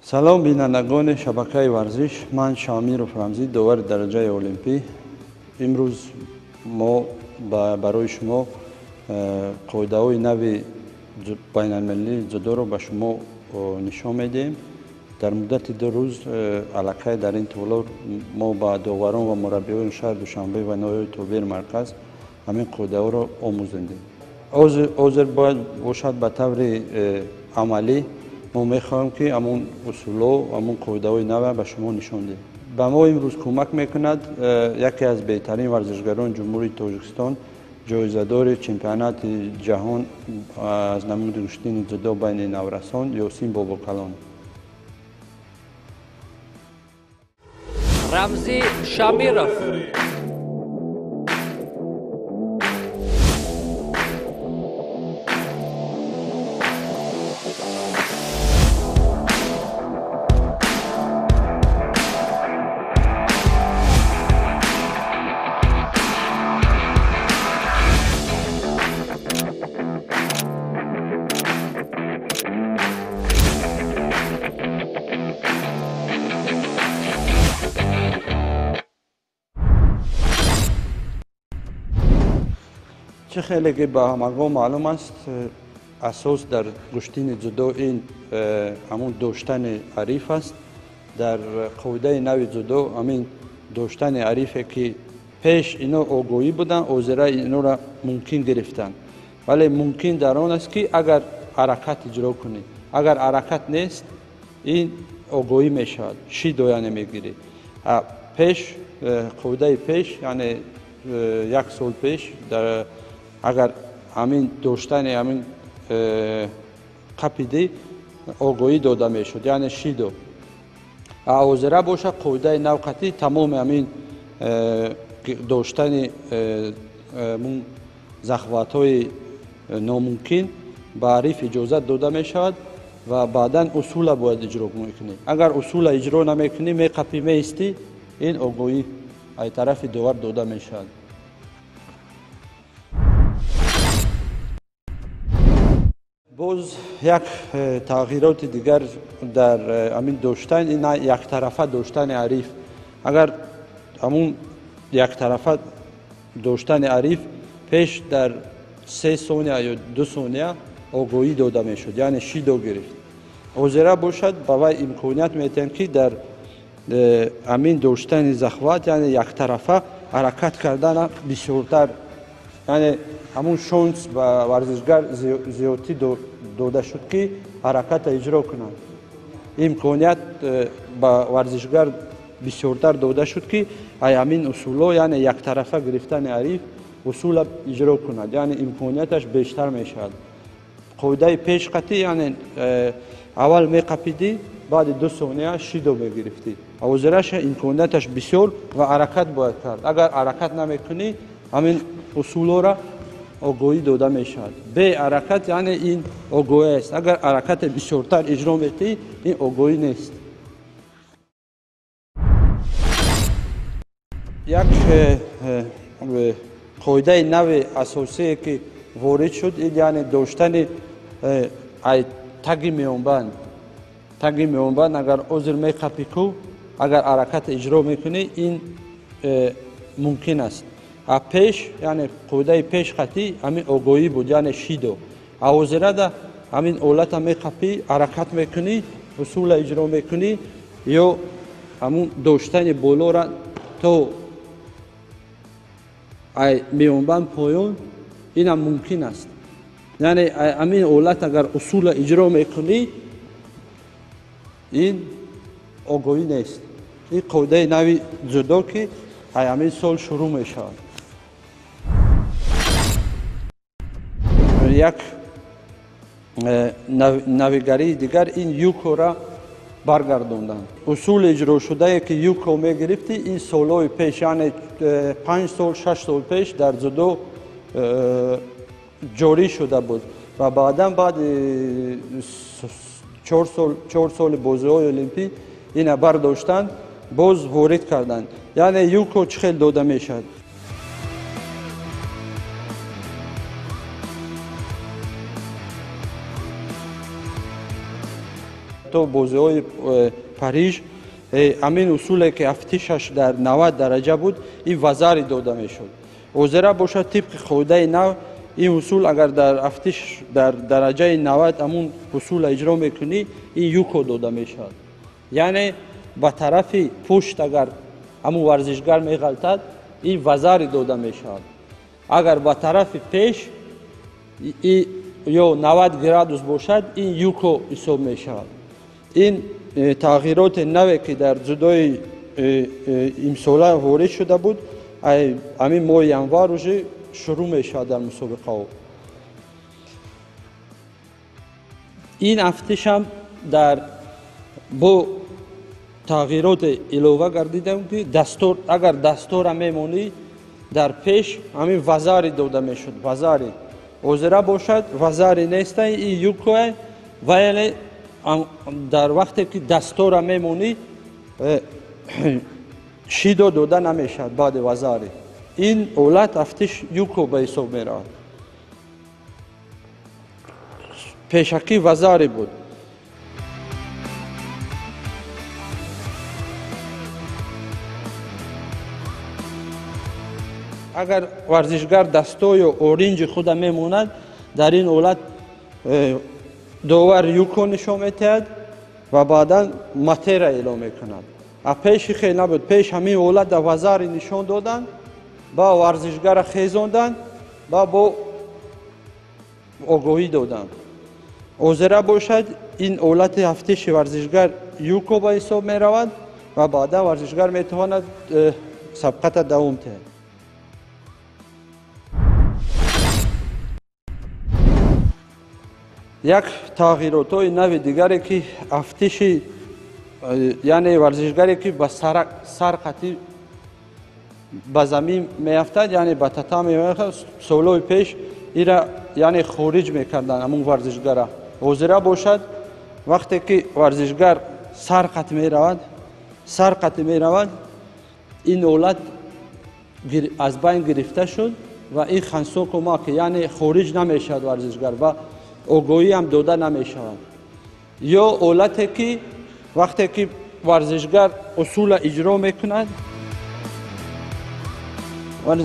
Салом бинандагони шабакаи варзиш, ман Шамиров Рамзӣ, довари дараҷаи олимпӣ. Имрӯз мо барои шумо қоидаҳои нави байналмилалии дзюдоро ба шумо нишон медиҳем. Дар муддати 2 рӯз аллакай дар ин толор мо ба доварон ва мураббиёни шаҳри Душанбе ва ноҳияи тобеи марказ ҳамин қоидаҳоро омӯзондем. Ҳозир бояд бошад ба таври амалӣ. Мо мехоҳем ки ҳамон усулҳо, ҳамон қоидаҳои нав ба шумо нишон диҳем. Ба мо имрӯз кӯмак мекунад яке аз беҳтарин варзишгарони Ҷумҳурии Тоҷикистон, ҷоизадори чемпионати ҷаҳон аз намуди гӯштини дзюдо байни наврасон Ёсин Бобокалон. Рамзӣ Шамиров. Чӣ хеле ки ба ҳамагон маълум аст, асос дар гӯштини дзюдо ин ҳамон доштани ҳариф аст. Дар қоидаи нави дзюдо ҳамин доштани ҳарифе ки пеш ино огоҳӣ буданд, ҳозира инора мумкин гирифтанд. Вале мумкин дар он аст ки агар ҳаракат иҷро кунӣ, агар ҳаракат нест, ин огоҳӣ мешавад, шидо яъне мегирӣ. Пеш, қоидаи пеш, яъне як сол пеш, агар ҳамин доштани ҳамин қапидӣ огоҳӣ дода мешуд, яъне шидо. Ҳозира бошад қоидаи навқатӣ тамоми ҳамин доштани захватҳои номумкин ба ҳариф иҷозат дода мешавад ва баъдан усула бояд иҷро мекунӣ. Агар усула иҷро намекунӣ, меқапӣ, меистӣ, ин огоҳӣ аз тарафи довар дода мешавад. Боз як тағйироти дигар дар ҳамин доштан, ин яктарафа доштани ҳариф. Агар ҳамун яктарафа доштани ҳариф пеш дар 3 сония ё 2 сония огоҳӣ дода мешуд, яъне шидо гирифт. Ҳозира бошад ба вай имконият медиҳем ки дар ҳамин доштани захват, яъне яктарафа ҳаракат кардана бисёртар, яъне ҳамун шонс ба варзишгар зиёдтӣ дода шуд ки ҳаракатро иҷро кунад. Имконият ба варзишгар бисёртар дода шуд ки ай ҳамин усулҳо, яъне яктарафа гирифтани ҳариф, усула иҷро кунад, яъне имконияташ бештар мешавад. Қоидаи пешқатӣ, яъне аввал меқапидӣ, баъди 2 сония шидо мегирифтӣ. Ҳозираша имконияташ бисёр ва ҳаракат бояд кард. Агар ҳаракат намекунӣ, ҳамин усулҳоро огоҳӣ дода мешавад. Бе ҳаракат, яъне ин огоҳӣ аст. Агар ҳаракате бисёртар иҷро метиҳӣ, ин огоҳӣ нест. Як қоидаи нави асосие ки ворид шуд, ин яъне доштани таги миёнбанд. Таги миёнбанд агар ҳозир меқапӣ ку, агар ҳаракат иҷро мекунӣ, ин мумкин аст. А пеш, яъне қоидаи пешқатӣ ҳамин огоҳӣ буд, яъне шидо. Ҳозирада ҳамин ҳолата меқапӣ, ҳаракат мекунӣ, усула иҷро мекунӣ, ё ҳамун доштани болора то ай миёнбанд поён, инам мумкин аст. Яъне ҳамин ҳолат агар усула иҷро мекунӣ, ин огоҳӣ нест. Ин қоидаи нави дзюдо ки ай ҳамин сол шурӯъ мешавад. Як навигарии дигар ин юкора баргардонданд. Усули иҷрошудае ки юко мегирифтӣ, ин солҳои пеш, яъне 5 сол, 6 сол пеш дар дзюдо ҷорӣ шуда буд ва баъдан баъди 4 соли бозиҳои олимпӣ ина бардоштанд, боз ворид карданд. Яъне юко чӣ хел дода мешавад? То бозиҳои Париж ҳамин усуле ки афтишаш дар 90 дараҷа буд, ин вазари дода мешуд. Ҳозира бошад, тибқи қоидаи нав, ин усул агар дар афтиш дар дараҷаи 90 ҳамун усула иҷро мекунӣ, ин юко дода мешавад. Яъне ба тарафи пушт агар ҳамун варзишгар меғалтад, ин вазари дода мешавад. Агар ба тарафи пеш ё 90 градус бошад, ин юко ҳисоб мешавад. Ин тағйироти наве ки дар ҷудои имсола ворид шуда буд, ҳамин моҳи январ уже шурӯъ мешавад дар мусобиқаҳо. Ин афтишам дар бо тағйироти илова гардидам, ки дастор, агар дастора мемонӣ, дар пеш ҳамин вазари дода мешуд, вазари. Ҳозира бошад, вазари неста, ин юкое, вале дар вақте ки дастора мемонӣ, шидо дода намешавад баъди вазари. Ин ҳолат афтиш юко ба ҳисоб меравад. Пешакӣ вазари буд. Агар варзишгар дасто ё оринҷи худа мемонад, дар ин ҳолат довар юко нишон медиҳад ва баъдан матера эълон мекунад. А пеши хел набуд. Пеш ҳамин ҳолат дар вазари нишон доданд, ба варзишгара хезонданд ва бо огоҳӣ доданд. Ҳозира бошад, ин ҳолати ҳафтиши варзишгар юко ба ҳисоб меравад ва баъдан варзишгар метавонад сабқата давом диҳад. Як тағйиротҳои нави дигаре ки афтиши, яъне варзишгаре ки ба сар қатӣ ба замин меафтад, яъне ба татами меафтад, солҳои пеш ира яъне хориҷ мекарданд ҳамун варзишгара. Ҳозира бошад, вақте ки варзишгар сар қатӣ меравад, сар қатӣ меравад, ин ҳолат аз байн гирифта шуд ва ин хансоку маки, яъне хориҷ намешавад варзишгар ва огоҳӣ ҳам дода намешавад. Ё ҳолате ки вақте ки варзишгар усула иҷро мекунад,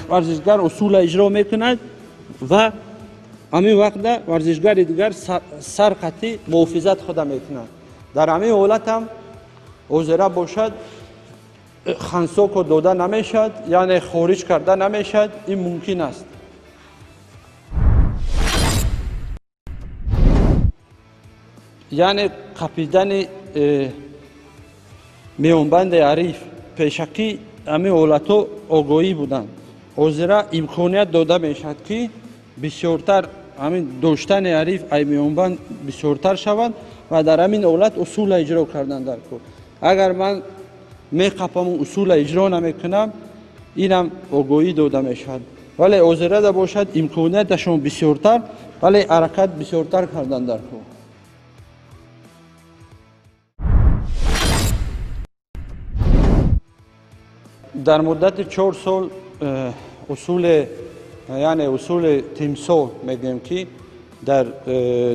варзишгар усула иҷро мекунад ва ҳамин вақта варзишгари дигар сар қатӣ муҳофизат худа мекунад. Дар ҳамин ҳолат ҳам ҳозира бошад, хансоко дода намешавад, яъне хориҷ карда намешавад, ин мумкин аст. Яъне қапидани миёнбанди ҳариф пешакӣ ҳамин ҳолатҳо огоҳӣ буданд. Ҳозира имконият дода мешавад, ки бисёртар ҳамин доштани ҳариф ай миёнбанд бисёртар шавад ва дар ҳамин ҳолат усула иҷро кардан дар кор. Агар ман меқапаму усула иҷро намекунам, инам огоҳӣ дода мешавад. Вале ҳозирада бошад, имконияташон бисёртар, вале ҳаракат бисёртар кардан дар кор. Дар муддати 4 сол усуле, яъне усули тимсоҳ мегӯем, ки дар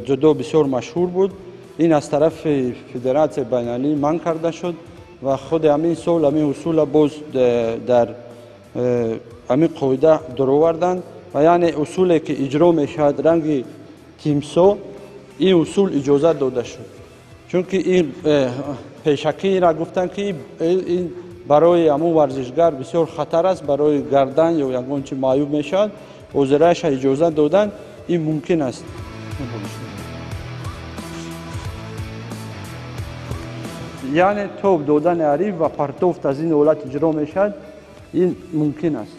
ҷудо бисёр машҳур буд, ин аз тарафи федератсияи байналмилалӣ манъ карда шуд ва худи ҳамин сол ҳамин усула боз дар ҳамин қоида дароварданд ва яъне усуле ки иҷро мешавад ранги тимсоҳ, ин усул иҷозат дода шуд. Чунки ин пешакӣ инра гуфтанд, ки ин барои ҳамун варзишгар бисёр хатар аст, барои гардан ё ягон чи маъюб мешавад. Ҳозираша иҷозат доданд, ин мумкин аст. Яъне тоб додани ҳариф ва партофт аз ин ҳолат иҷро мешавад, ин мумкин аст.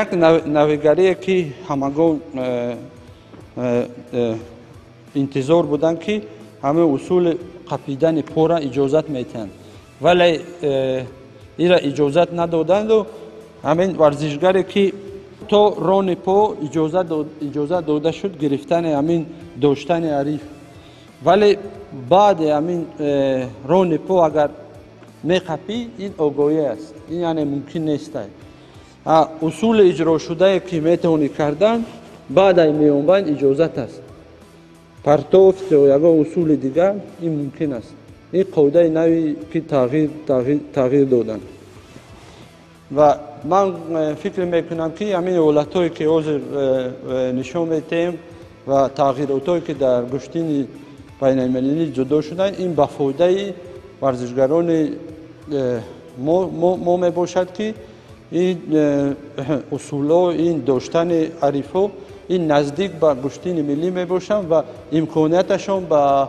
Як навигарие ки ҳамагон интизор буданд, ки ҳамаи усули қапидани пора иҷозат метиҳанд, вале ира иҷозат надоданду ҳамин варзишгаре ки то рони по иҷозат дода шуд гирифтани ҳамин доштани ҳариф, вале баъди ҳамин рони по агар меқапӣ, ин огоҳӣ аст, ин яъне мумкин нест. Усули иҷрошудае ки метавонӣ кардан, Баъд ай миёнбанд иҷозат аст. Партофт ё ягон усули дигар ин мумкин аст. Ин қоидаи нави ки тағйир доданд. Ва ман фикр мекунам ки ҳамин ҳолатҳое ки ҳозир нишон медиҳем ва тағйиротҳое ки дар гӯштини байналмилалӣ ҷудо шуданд, ин ба фоидаи варзишгарони мо мебошад ки ин усулҳо, ин доштани ҳарифҳо ин наздик ба гӯштини миллӣ мебошанд ва имконияташон ба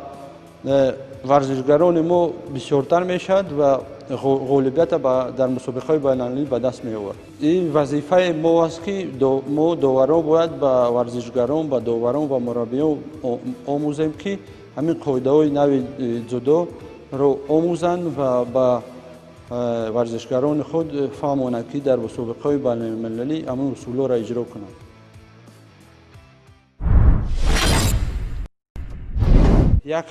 варзишгарони мо бисёртар мешавад ва ғолибията дар мусобиқаҳои байналмилалӣ ба даст меовард. Ин вазифаи мо аст ки мо доварон бояд ба варзишгарон, ба доварон ва мураббиён омӯзем ки ҳамин қоидаҳои нави ҷудоро омӯзанд ва ба варзишгарони худ фаҳмонанд ки дар мусобиқаҳои байналмилалӣ ҳамин усулҳоро иҷро кунанд. Як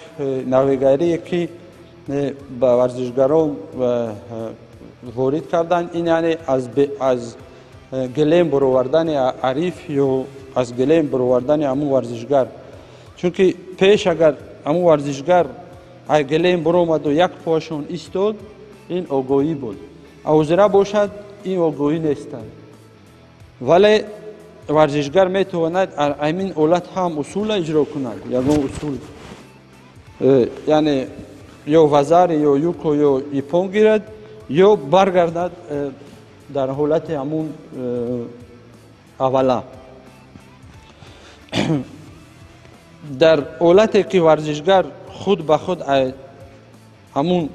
навигарие ки ба варзишгарон ворид карданд, ин яъне аз гилем баровардани ҳариф ё аз гилем баровардани ҳамун варзишгар. Чунки пеш агар ҳамун варзишгар аз гилем баромаду як поашон истод, ин огоҳӣ буд. Ҳозира бошад, ин огоҳӣ нестанд. Вале варзишгар метавонад ҳамин ҳолат ҳам усула иҷро кунад, ягон усул, яъне ё вазари, ё юко, ё ипон гирад, ё баргардад дар ҳолати ҳамун аввала. Дар ҳолате ки варзишгар худ ба худ ҳамун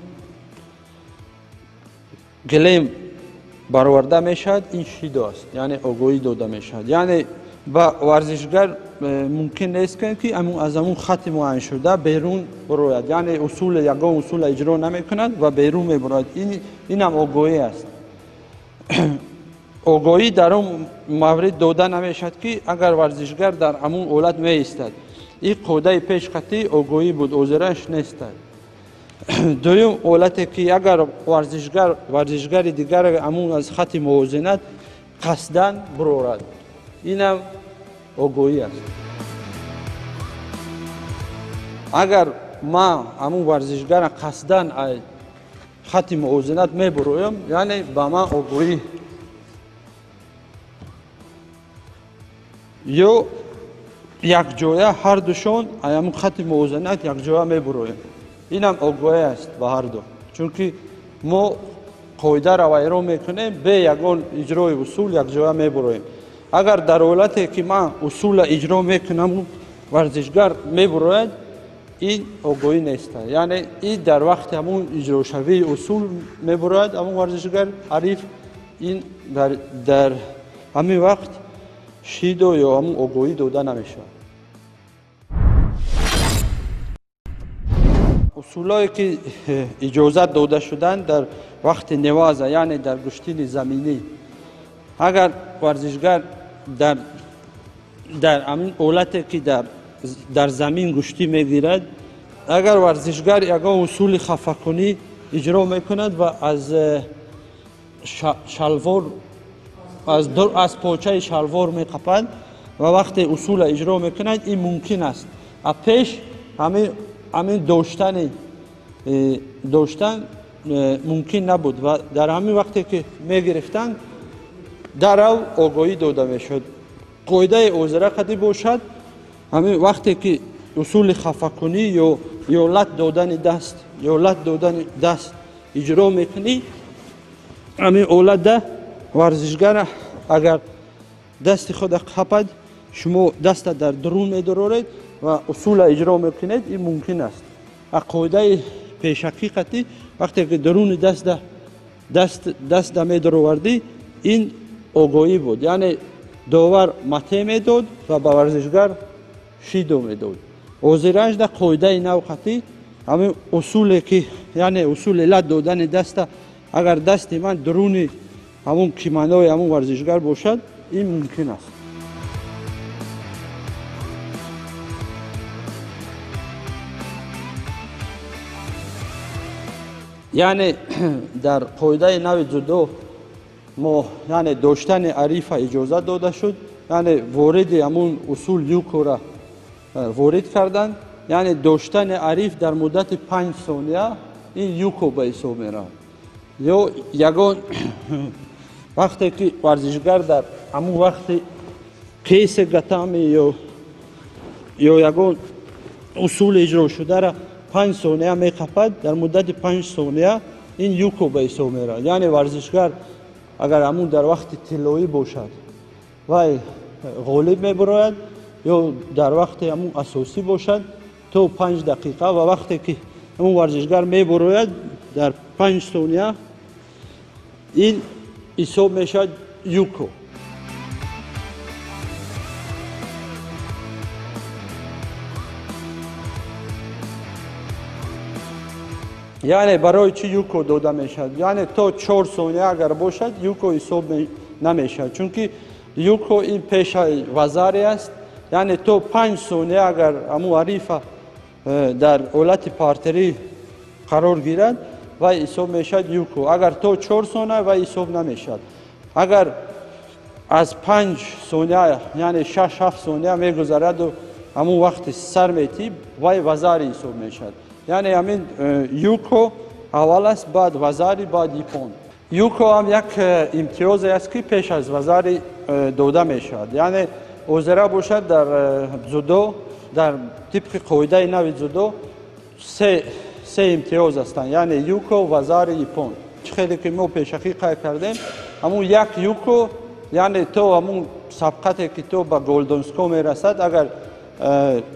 гилем бароварда мешавад, ин шидо аст, яъне огоҳӣ дода мешавад. Яъне ба варзишгар мумкин нест ки аз ҳамун хати муайяншуда берун барояд, яъне усули ягон усула иҷро намекунад ва берун мебарояд. Инам огоҳӣ аст. Огоҳӣ дар он маврид дода намешавад ки агар варзишгар дар ҳамун ҳолат меистад. Ин қоидаи пешқатӣ огоҳӣ буд, ҳозираш нестад. Дуюм ҳолате ки агар варзишгари дигар ҳамун аз хати мувозинат қасдан барорад, инам огоҳӣ аст. Агар ман ҳамун варзишгара қасдан аз хати мувозинат мебароям, яъне ба ман огоҳӣ ё якҷоя ҳардушон аз ҳамун хати мувозинат якҷоя мебароем, инам огоҳӣ аст ба ҳарду. Чунки мо қоидаро вайрон мекунем, бе ягон иҷрои усул якҷоя мебароем. Агар дар ҳолате ки ман усула иҷро мекунам, варзишгар мебарояд, ин огоҳӣ нест. Яъне ин дар вақти ҳамун иҷрошавии усул мебарояд ҳамун варзишгар ҳариф, ин дар ҳамин вақт шидо ё ҳамун огоҳӣ дода намешавад. Усулҳое ки иҷозат дода шуданд дар вақти неваза, яъне дар гӯштини заминӣ, агар варзишгар дар ҳамин ҳолате ки дар замин гӯштӣ мегирад, агар варзишгар ягон усули хафакунӣ иҷро мекунад ва аз шалвор, аз почаи шалвор меқапад ва вақте усула иҷро мекунад, ин мумкин аст. А пеш ҳамин доштан мумкин набуд ва дар ҳамин вақте ки мегирифтанд, дарав огоҳӣ дода мешуд. Қоидаи ҳозира қадӣ бошад, ҳамин вақте ки усули хафакунӣ ё лат додани даст, ё лат додани даст иҷро мекунӣ, ҳамин ҳолатда варзишгар агар дасти худро қапад, шумо даста дар дарун медороред ва усула иҷро мекунед, ин мумкин аст. А қоидаи пешакӣ қатӣ вақте ки даруни даста медаровардӣ, ин огоҳӣ буд. Яъне довар мате медод ва ба варзишгар шидо медод. Ҳозиражда қоидаи нав қатӣ ҳамин усуле ки, яъне усули лат додани даста, агар дасти ман даруни ҳамун киманои ҳамун варзишгар бошад, ин мумкин аст. Яъне дар қоидаи нави ҷудо мо, яъне доштани ҳарифа иҷозат дода шуд. яъне вориди ҳамун усул юкора ворид карданд, яъне доштани ҳариф дар муддати 5 сония ин юко ба ҳисоб меравад. Ё ягон вақте ки варзишгар дар ҳамун вақти кесе гатами ё ягон усули иҷро шударо 5 сония меқапад, дар муддати 5 сония ин юко ба ҳисоб меравад. Яъне варзишгар агар ҳамун дар вақти тиллоӣ бошад, вай ғолиб мебарояд, ё дар вақти ҳамун асосӣ бошад то 5 дақиқа, ва вақте ки ҳамун варзишгар мебарояд дар 5 сония ин ҳисоб мешавад юко. Яъне барои чӣ юко дода мешавад? Яъне то 4 сония агар бошад, юко ҳисоб намешавад, чунки юко ин пешаи вазари аст. Яъне то 5 сония агар ҳамун ҳарифа дар ҳолати партерӣ қарор гирад, вай ҳисоб мешавад юко. Агар то 4 сония, вай ҳисоб намешавад. Агар аз 5 сония, яъне 6-7 сония мегузараду ҳамун вақти сар метӣ, вай вазари ҳисоб мешавад. Яъне ҳамин юко аввал аст, баъд вазари, баъд ипон. Юко ҳам як имтиёзе аст, ки пеш аз вазари дода мешавад. Яъне озера бошад дар дзюдо, дар тибқи қоидаи нави дзюдо се имтиёз ҳастанд, яъне юко, вазари, ипон. Чӣ хеле ки мо пешакӣ қайд кардем, ҳамун як юко, яъне то ҳамун сабқате ки то ба голдонско мерасад, агар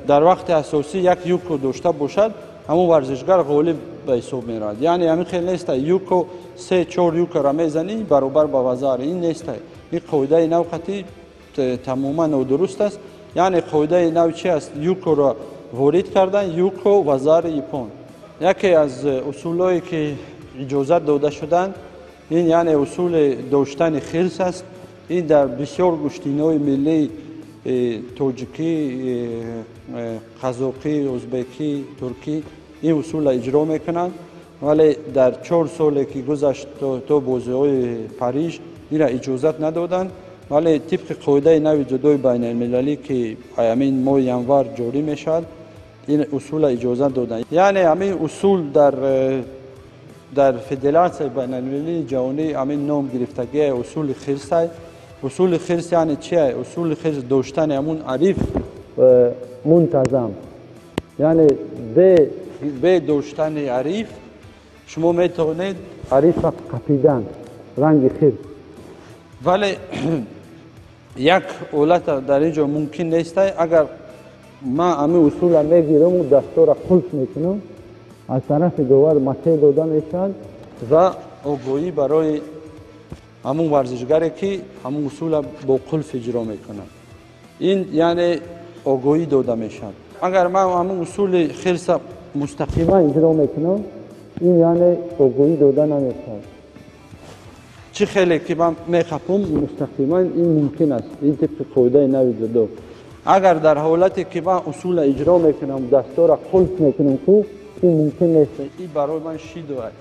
дар вақти асосӣ як юко дошта бошад, ҳамун варзишгар ғолиб ба ҳисоб меравад. Яъне ҳамин хел неста юко 3-4 юкора мезанӣ баробар ба вазари, ин неста. Ин қоидаи нав қатъи тамоман нодуруст аст. Яъне қоидаи нав чи аст? Юкоро ворид кардан, юко, вазари, ипон. Яке аз усулҳое ки иҷозат дода шуданд, ин яъне усули доштани хирс аст. Ин дар бисёр гӯштинои миллии тоҷикӣ, қазоқӣ, ӯзбекӣ, туркӣ ин усулро иҷро мекунанд, вале дар 4 соле ки гузашт то бозиҳои Париж инро иҷозат надоданд. Вале тибқи қоидаи нави дзюдои байналмилалӣ ки ҳамин моҳи январ ҷорӣ мешавад, ин усулро иҷозат доданд. Яъне ҳамин усул дар федератсияи байналмилалии ҷаҳонӣ ҳамин ном гирифтагии усули хирсай. Усули хирс яъне чие? Усули хирс доштани ҳамун ҳариф мунтазам, яъне бе доштани ҳариф шумо метавонед ҳарифро қапидан, ранги хирс. Вале як ҳолата дар ин ҷо мумкин нест. Агар ман ҳамин усулро мегираму дастора қулф мекунам, аз тарафи довар матеъ дода мешавад ва огоҳӣ барои ҳамун варзишгаре ки ҳамун усулро бо қулф иҷро мекунад, ин яъне огоҳӣ дода мешавад. Агар ман ҳамун усули хирса мустақиман иҷро мекунам, ин яъне огоҳӣ дода намешавад. Чӣ хеле ки ман мехапам мустақиман, ин мумкин аст, ин тибқи қоидаи нави дзюдо. Агар дар ҳолате ки ман усулро иҷро мекунам, дастора қулф мекунам, ку ин мумкин нест. Ин барои ман шидо аст,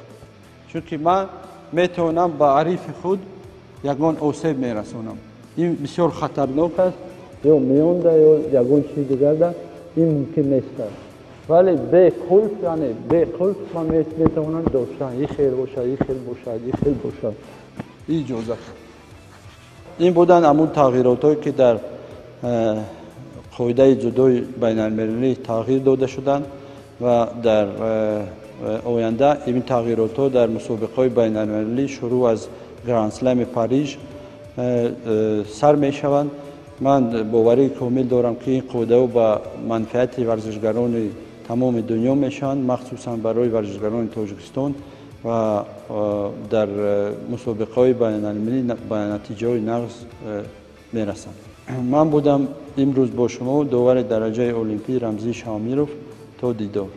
чунки ман метавонам ба ҳарифи худ ягон осеб мерасонам. Ин бисёр хатарнок аст, ё меонда ё ягон чизи дигарда, ин мумкин нест. Вале бе қулф, яъне бе қулф ман метавонам доштан, ин хел бошад, ин хел бошад, ин хел бошад, иҷозат. Ин буданд ҳамун тағйиротҳое ки дар қоидаи дзюдои байналмилалӣ тағйир дода шуданд ва дар оянда ин тағйиротҳо дар мусобиқаҳои байналмилалӣ шурӯъ аз Гранд-Слами Париж сар мешаванд. Ман боварии комил дорам, ки ин қоидаҳо ба манфиати варзишгарони тамоми дунё мешаванд, махсусан барои варзишгарони Тоҷикистон ва дар мусобиқаҳои байналмилалӣ ба натиҷаҳои нағз мерасанд. Ман будам имрӯз бо шумо довари дараҷаи олимпӣ Рамзӣ Шаҳмиров. То дидор.